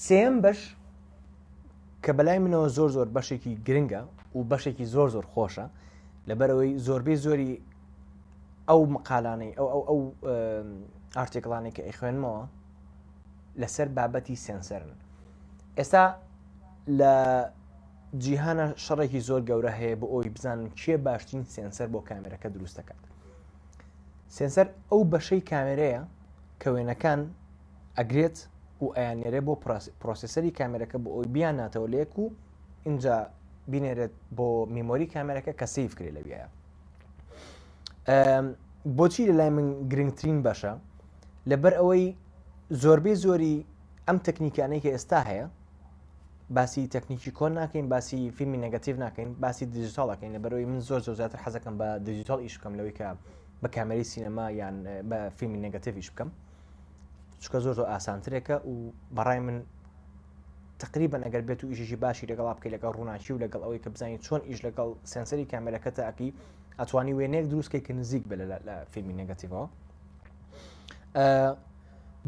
سێم بەش کە بەلای منەوە زۆر زۆر بەشێکی گرنگە و بەشێکی زۆر زۆر خۆشە لەبەرەوەی زۆربەی زۆری ئەو مقالانەی ئەو ئەو ئەو article انەی کە ئەیخوێنمەوە لەسەر بابەتی سێنسەرن ئێستا لە جیهانە شەڕێکی زۆر گەورە هەیە بۆ ئەوی بزانن کێ باشترین سێنسەر بۆ کامێرەکە دروست دەکات سێنسەر ئەو بەشەی کامێرەیە کە وێنەکان ئەگرێت و ئەیانێرێ بۆ processor ی کامێرەکە بۆ ئەوی بیان ناتەوە لەیەک و اینجا بینێرێت بۆ memory کامێرەکە کە save کرێ لەویایە بۆچی لە لای من گرنگترین بەشە لەبەر ئەوەی زۆربەی زۆری ئەم تەکنیکانەی کە ئێستا هەیە باسی تەکنیکی کۆن ناکەین باسی فیلمی negative ناکەین باسی دیجیتاڵ ئەکەین لەبەرەوەی من زۆر زۆر زیاتر حەزەکەم بە دیجیتاڵ ئیش بکەم لەوەی کە بە کامێرەی سینەما یان بە فیلمی negative ئیش بکەم چکە زۆر زۆر ئاسانترێکە و بەڕای من تقریبا ئەگەر بێت و ئیشێکی باشی لەگەڵا بکەی لەگەڵ ڕووناکی و لەگەڵ ئەوەی کە بزانین چۆن ئیش لەگەڵ sensor ی کامێرەکەتە ئەکی ئەتوانی وێنەیەک دروستکەی کە نزیک بێ لە فیلمی negative ەوە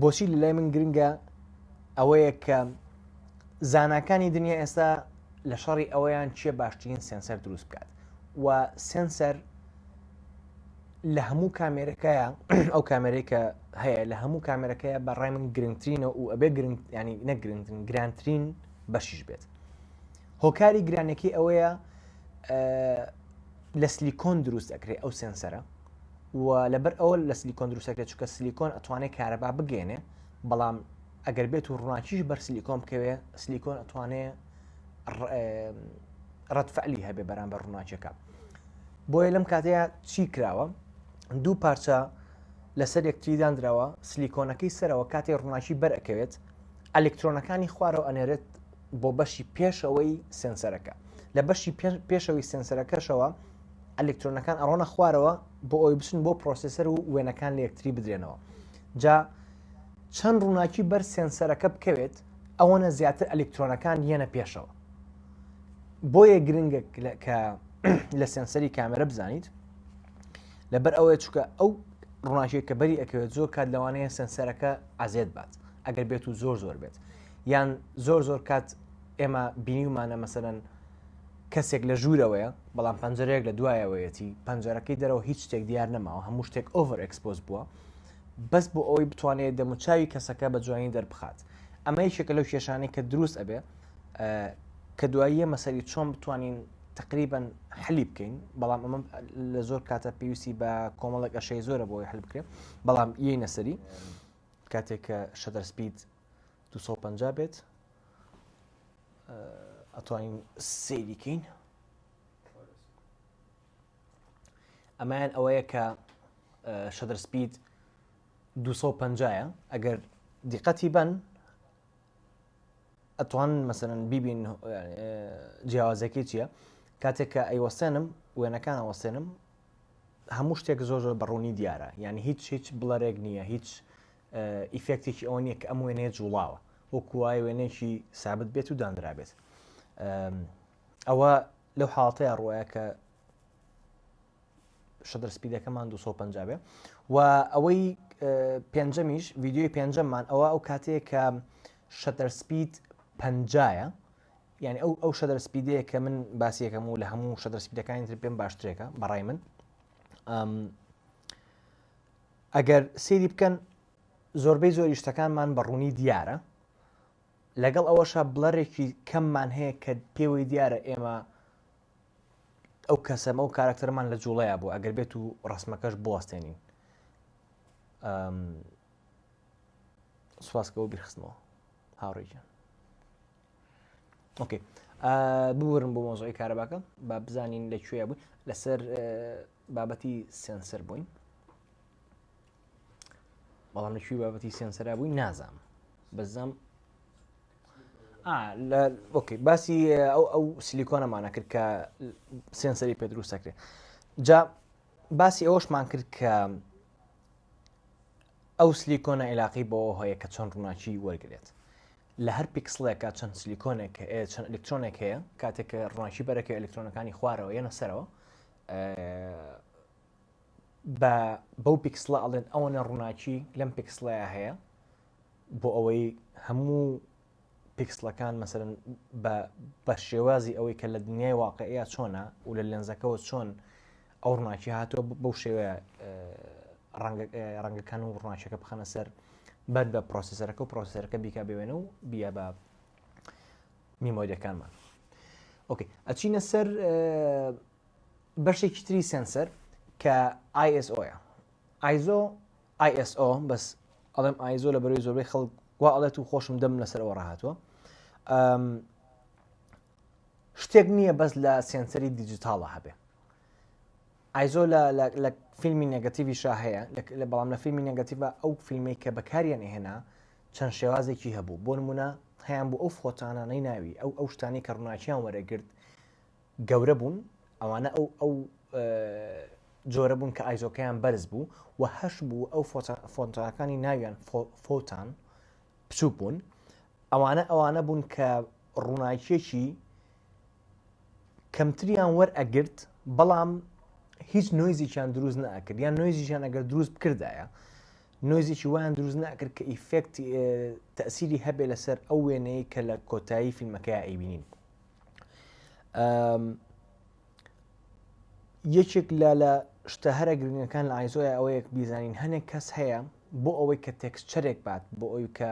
بۆچی لە لای من گرنگە ئەوەیە کە زاناکانی دنیا ئێستا لە شەڕی ئەوەیان چیە باشترین سێنسەر دروست بکات و سێنسەر لە هەموو کامێرەکەیە ئەو کامێرەی کە هەیە لە هەموو کامێرەکەیە بە ڕای من گرنگترینە و ئەبێ گرنگ ینی نەک گرنگترین گرانترین بەشیش بێت هۆکاری گرانەکەی ئەوەیە لە سلیکۆن دروست ئەکرێ ئەو سێنسەرە و لەبەر ئەوە لە سلیکۆن دروستەکرێت چونکە سلیکۆن ئەتوانێت کارەبا بگەێنێ بەڵام ئەگەر بێت و ڕووناکیش بەر سلیکۆن بکەوێ سلیکۆن ئەتوانێ ڕەتفعلی هەبێ بەرامبەر ڕووناکیەکە بۆیە لەم کاتەیە چی کراوە دوو پارچە لەسەر یەکتری دانراوە سلیکۆنەکەی سەرەوە کاتێ ڕووناکی بەر ئەکەوێت ئەلکترۆنەکانی خوارەوە ئەنێرێت بۆ بەشی پێشەوەی سنسەرەکە لە بەشی پێشەوەی سنسەرەکەشەوە ئەلکترۆنەکان ئەڕۆنە خوارەوە بۆ ئەوی بچن بۆ processor و وێنەکان لە یەکتری بدرێنەوە جا چەند ڕووناکی بەر سێنسەرەکە بکەوێت ئەوەنە زیاتر ئەلکترۆنەکان یەنە پێشەوە بۆیە گرنگە کە لە سێنسەری کامێرە بزانیت لەبەر ئەوەیە چکە ئەو ڕووناکیە کە بەری ئەکەوێت زۆر کات لەوانەیە سنسەرەکە ئازێت بات ئەگەر بێت و زۆر زۆر بێت یان زۆر زۆر کات ئێمە بینیومانە مەسەرەن کەسێک لە ژوورەوەیە بەڵام پەنجەرەیەک لە دوایەوەیەتی پەنجەرەکەی دەرەوە هیچ شتێک دیار نەماوە هەموو شتێک over expose بووە بەس بۆ ئەوەی بتوانێت دەموچاوی کەسەکە بە جوانی دەربخات ئەمە یەکێکە لەو کێشانەی کە دروست ئەبێ کە دواییە مەسەری چۆن بتوانین تقریبا حلی بکەین بەڵام ئەمە لە زۆر کاتە پێویستی بە کۆمەڵێک ئەشەی زۆرە بۆی حل بکرێت بەڵام یەی نەسەری کاتێک کە shutter speed 250 بێت ئەتوانین سەیریکەین ئەمایان ئەوەیە کە shutter speed 250 ئەگەر دیقەتی بن ئەتوان مەسەرەن بیبین جیاوازەکەی چییە کاتێک کە ئەیوەستێنم وێنەکان ئەوەستێنم هەموو شتێک زۆر زۆر بەڕوونی دیارە یعنی هیچ هیچ blur ێک نییە هیچ effect ێکی ئەوە نییە کە ئەم وێنەیە جوڵاوە وەکو وایە وێنەیەکی سابت بێت و دانرابێت ئەوە لەو حاڵەتەیە ڕۆیە کە shutter speed ەکەمان 250 بێ و ئەوەی پێنجەمیش ڤیدیۆی پێنجەممان ئەوە ئەو کاتەیە کە shutter speed پەنجایە یعنی ئەو ئەو shutter speed ەیە کە من باسیەکەم و لە هەموو shutter speed ەکانی تر پێم باشترێکە بەڕای من ئەگەر سەیری بکەن زۆربەی زۆری شتەکانمان بە ڕوونی دیارە لەگەڵ ئەوەشا blur ێکی کەممان هەیە کە پێوەی دیارە ئێمە ئەو کەسەم ئەو کارکتەرمان لە جوڵەیە بوو ئەگەر بێت و ڕسمەکەش بوەستێنین سوپاسکەوە بیرخستمەوە هاوڕێجان okay ببورن بۆ مۆزۆی کارەباکە با بزانین لە کوێ بوو لەسەر بابەتی سنسەر بووین بەڵام لە کوێ بابەتی سنسەرا بووین نازانم بەزام okay باسی ئەو ئەو سلیکۆنەمانە کرد کە سنسەری پێ دروست دەکرێت جا باسی ئەوەشمان کرد کە ئەو سلیکۆنە عیلاقی بۆ هەیە کە چۆن ڕووناکی وەرگێت لە هەر پیکسڵێکە چەند سلیکۆنێک چەند ئەلکترۆنێک هەیە کاتێک کە ڕووناکی بەرەکە ئەلکترۆنەکانی خوارەوە یەنە سەرەوە بە بەو پیکسڵە ئەڵێن ئەوەنە ڕووناکی لەم پیکسڵەیە هەیە بۆ ئەوەی هەموو پیکسڵەکان مەسەرەن بە بە شێوازی ئەوەی کە لە دنیای واقعە چۆنە و لە لێنزەکەەوە چۆن ئەو ڕووناکی هاتووە بەو شێوەیە ڕەنگەکان و ڕووناکیەکە بخەنە سەر بەر بە processor ەکە و processor ەکە بیکا بێوێنە و بیا بە memory ەکانمان. Okay ئەچینە سەر بەشێکی تری sensor کە ISO یە. ئایزۆ ISO بەس ئەڵێم ئایزۆ لە بەرەوەی زۆربەی خەڵک وا ئەڵێت و خۆشم دەم لەسەر ئەوە ڕاهاتووە شتێک نییە بەس لە sensor ی digital ە هەبێ ISO لە فیلمی negative یشا هەیە لە بەڵام لە فیلمی negative ە ئەو فیلمەی کە بەکاریان ئێهێنا چەند شێوازێکی هەبوو بۆ نمونە هەیان بوو ئەو فۆتانانەی ناوی ئەو ئەو شتانی کە ڕووناکیان وەرەگرت گەورە بوون ئەوانە ئەو ئەو جۆرە بوون کە ISO کەیان بەرز بوو و هەش بوو ئەو فۆتانەکانی ناویان فۆتان بچووک بوون ئەوانە ئەوانە بوون کە ڕووناکیەکی کەمتریان وەرئەگرت بەڵام هیچ noise ێکیان دروست نەئەکرد یان noise ێکیان ئەگەر دروست بکردایە noise ێکی وایان دروست نەکرد کە effect تەسیری هەبێ لەسەر ئەو وێنەیە کە لە کۆتایی فیلمەکەی ئەیبینین یەکێک لە لە شتە هەرە گرنگەکان لە ISO یە ئەوەیەک بیزانین هەنێک کەس هەیە بۆ ئەوەی کە texture ێک بات بۆ ئەوی کە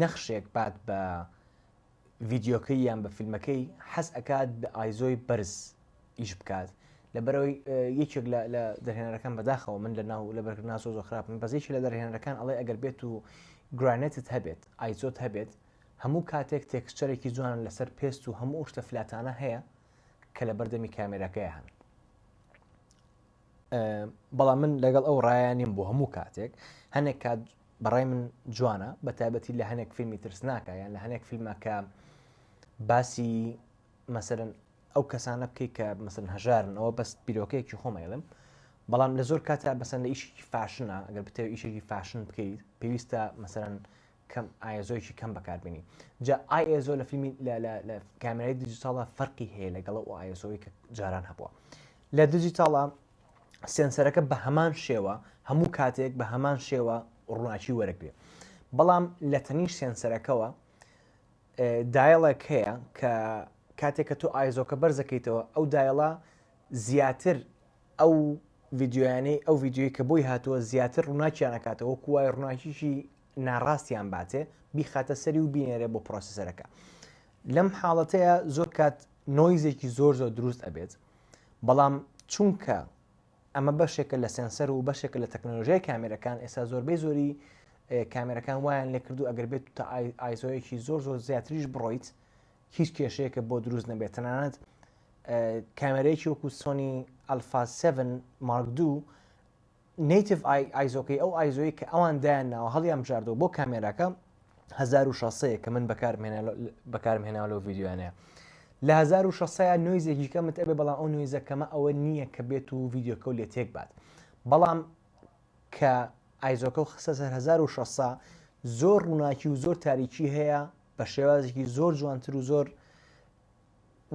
نەخشێک بات بە ڤیدیۆکەی یان بە فیلمەکەی حەز ئەکات بە ISO ی بەرز ئیش بکات لەبەرەوەی یەکێک لە دەرهێنەرەکان بەداخەوە من لە ناو لە بەرکردنا زۆر زۆر خراپم بەس یەکێک لە دەرهێنەرەکان ئەڵێ ئەگەر بێت و grain ت هەبێت ISO ت هەبێت هەموو کاتێک texture ێکی جوان لەسەر پێست و هەموو ئەو شتە flat انە هەیە کە لە بەردەمی کامێراکەی هەن بەڵام من لەگەڵ ئەو ڕایە نیم بۆ هەموو کاتێک هەنێک کات بەڕای من جوانە بە تایبەتی لە هەنێک فیلمی ترسناکە یان لە هەنێک فیلمە کە باسی مەسەرەن ئەو کەسانە بکەیت کە مەسن هەژارن ئەوە بەس بیرۆکەیەکی خۆمەڵم بەڵام لە زۆر کاتە بەسەن لە ئیشێکی fashion ە ئەگەر بتەوێت ئیشێکی fashion بکەیت پێویستە مەسەرەن کەم ISO ێکی کەم بەکاربێنی جا ISO لە فیلمی لە کامێرای digital ە فەرقی هەیە لەگەڵ ئەو ISO ی کە جاران هەبووە لە digital ە sensor ەکە بە هەمان شێوە هەموو کاتێک بە هەمان شێوە ڕووناکی وەرەگرێ بەڵام لە تەنیش sensor ەکەوە dial ێک هەیە کە کاتێک کە تۆ ISO کە بەرزەکەیتەوە ئەو dial ە زیاتر ئەو ڤیدیۆیانەی ئەو ڤیدیۆی کە بۆی هاتووە زیاتر ڕووناکیان ئەکاتەوە وەکو وای ڕووناکیی ناڕاستیان باتێ بیخاتە سەری و بینێرێ بۆ processor ەکە لەم حاڵەتەیە زۆر کات noise ێکی زۆر زۆر دروست ئەبێت بەڵام چونکە ئەمە بەشێکە لە sensor و بەشێکە لە تەکنۆلۆژیای کامێرەکان ئێستا زۆربەی زۆری کامێرەکان وایان لێکردو ئەگەر بێت تا ISO یەکی زۆر زۆر زیاتریش بڕۆیت هیچ کێشەیەکە بۆ دروست نەبێت تەنانەت کامێرەیەکی وەکو سۆنی ئەلفا 7 مارک 2 native ISO کەی ئەو ISO ی کە ئەوان دایان ناوە هەڵیان بژاردەوە بۆ کامێراکە 1600 کە من بەکارم هێنا لەو ڤیدیۆیانەیە لە 1600 noise ێکی کەمت ئەبێ بەڵام ئەو noise ە کەمە ئەوە نییە کە بێت و ڤیدیۆکە و لێ تێک بات بەڵام کە ISO کە و خستە سەر 1600 زۆر ڕووناکی و زۆر تاریکی هەیە بە شێوازێکی زۆر جوانتر و زۆر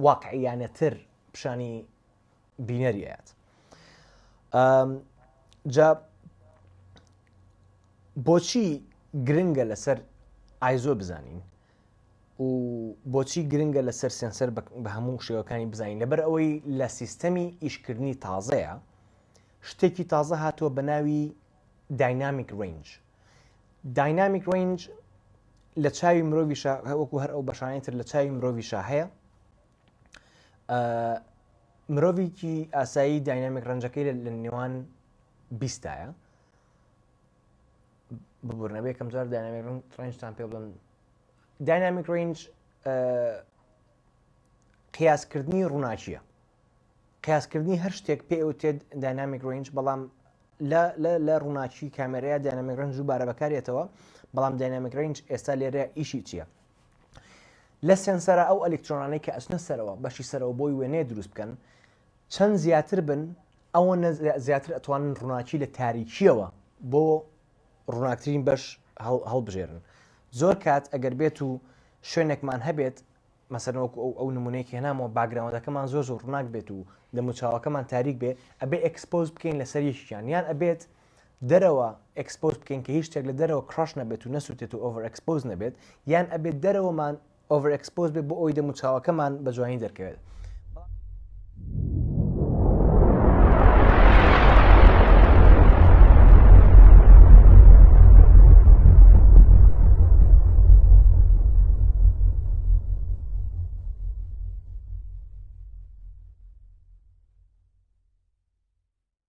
واقعیانەتر پیشانی بینەری ئەیات جا بۆچی گرنگە لەسەر ISO بزانین و بۆچی گرنگە لەسەر sensor بە هەموو شێوەکانی بزانین لەبەر ئەوەی لە سیستەمی ئیشکردنی تازەیە شتێکی تازە هاتووە بە ناوی dynamic range dynamic range لە چاوی مرۆڤیشا وەکو هەر ئەو بەشانەی تر لە چاوی مرۆڤیشا هەیە مرۆڤێکی ئاسایی dynamic range ەکەی لە نێوان بیستایە ببورنە بێکەم جار dynamic range تان پێ بڵم dynamic range قیاسکردنی ڕووناکیە قیاسکردنی هەر شتێک پێ ئەوتێت dynamic range بەڵام لە لە لە ڕووناکی کامێرەیە dynamic range دووبارە بەکارێتەوە بەڵام dynamic range ئێستا لێرە ئیشی چییە؟ لە sensor ە ئەو ئەلکترۆنانەی کە ئەچنە سەرەوە بەشی سەرەوە بۆی وێنەیە دروست بکەن چەند زیاتر بن ئەوە زیاتر ئەتوانن ڕووناکی لە تاریکیەوە بۆ ڕووناکترین بەش هەڵبژێرن زۆر کات ئەگەر بێت و شوێنێکمان هەبێت مەسەلەن وەکو ئەو ئەو نمونەیە کە هێنامەوە background ەکەمان زۆر زۆر ڕووناک بێت و دەموچاوەکەمان تاریک بێ ئەبێ expose بکەین لەسەر یەکیان یان ئەبێت دەرەوە expose بکەین کە هیچ شتێک لە دەرەوە crash نەبێت و نەسووتێت و over expose نەبێت یان ئەبێت دەرەوەمان Over expose بێت بۆ ئەوەی دەموچاوەکەمان بە جوانی دەرکەوێت.